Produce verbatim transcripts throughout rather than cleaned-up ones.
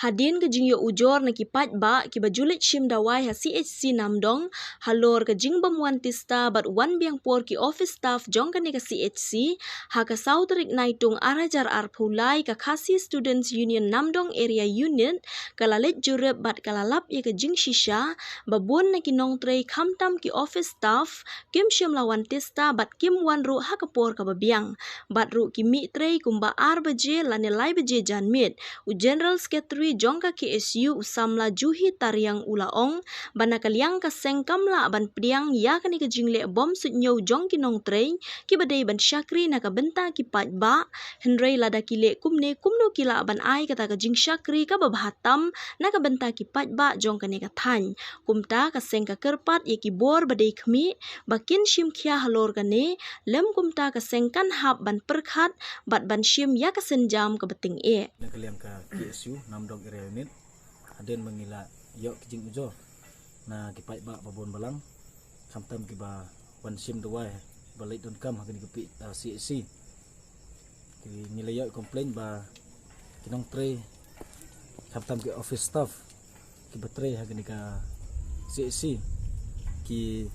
Hadien ka jingïoh ujor na ki paidbah kiba ju leit shim dawai ha C H C Namdong halor ka jingbym wan tista bad wan biang por ki office staff jong kane ka C H C, ha ka saw tarik Naitung ar hajar arphew lai, ka Khasi Students Union Namdong Area Unit ka la leit jurip bad ka la lap ïa ka jingshisha ba bun na ki nongtrei khamtam ki office staff kim shym la wan tista bad kim wan ruh ha ka por kaba biang. Bad ruh ki mih trei kumba ar baje lane lai baje janmiet. U General Secretary jong ka K S U, u samla Juhi Tariang, u la ong ba na ka liang ka seng kam lah ban pdiang ïa kane ka jingleh bym suidñiew jong ki nongtrei kiba dei ban shakri na ka bynta ki paidbah. Hynrei lada ki leh kumne, kumno ki lah ban ai kata ka jingshakri kaba bha tam na ka bynta ki paidbah jong kane ka thaiñ? Kumta ka seng ka kyrpad ïa ki bor ba dei khmih ba kin shim khia halor kane, lym kumta ka seng kan hap ban pyrkhat bad ban shim ïa ka sienjam kaba tyngeh. Na ka liang ka K S U Namdong Area Unit, hadien ba ngi la ïoh ki jingujor na ki paidbah ba bun balang, khamtam kiba wan shim dawai ba leit donkam ha kane ka P-, ah, C H C. Ki, ngi la ïoh complain ba ki nongtrei, khamtam ki office staff kiba trei ha kane ka C H C, ki,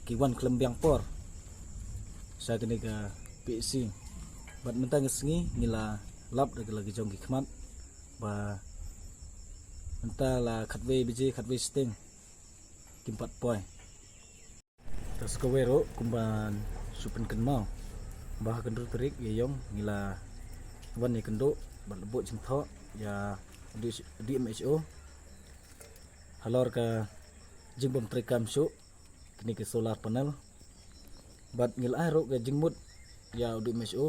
ki wan khlem biang por sha kane ka P H C. Bad mynta ka sngi ngi la lap da ka la ki jong ki khmat ba mynta la khatwei baje, khatwei shiteng kim pat poi. Te sa kawei ruh kumba shu pynkynmaw ba ha ka hynriew tarik Ïaïong ngi la wan ïakynduh bad la buh jingthoh ïa D M H O halor ka jingbym treikam shuh kine ki solar panel. Bad ngi la ai ruh ka jingmut ïa u D M H O.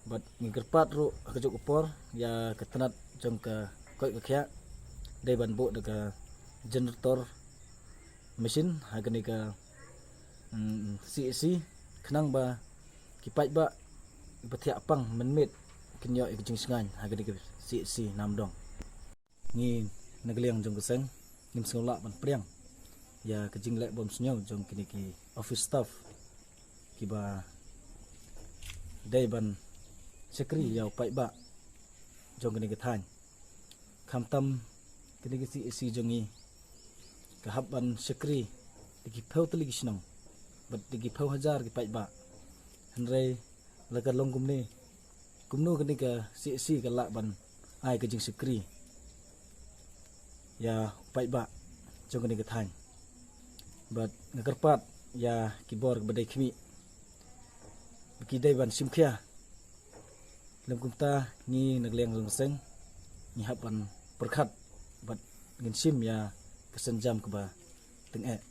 Bad ngi kyrpad ruh ha kajuh ka por ïa ka tnat jong ka koit ka khiah, dei ban buh da ka generator machine ha kane ka, mm, C H C, khnang ba ki paidbah ba thiah pang mynmiet kin ïoh ïa ka jingshngaiñ ha kane ka C H C Namdong. Ngi na ka liang jong ka seng ngim sngewlah ban pdiang ïa ka jingleh bym suidñiew jong kine ki office staff kiba dei ban shakri ïa u paidbah jong kane ka thaiñ. Khamtam kane ka C H C jong ngi ka hap ban shakri da ki phew tylli ki shnong bad da ki phew hajar ki paidbah. Hynrei la ka long kumne, kumno kane ka C H C ka lah ban ai ka jingshakri ïa u paidbah jong kane ka thaiñ? Bad nga kyrpad ïa ki bor kiba dei khmih ba ki dei ban shim khia. Lym kumta ngi na ka liang jong ka seng ngi hap ban pyrkhat bad ngin shim ïa ka sienjam kaba tyngeh.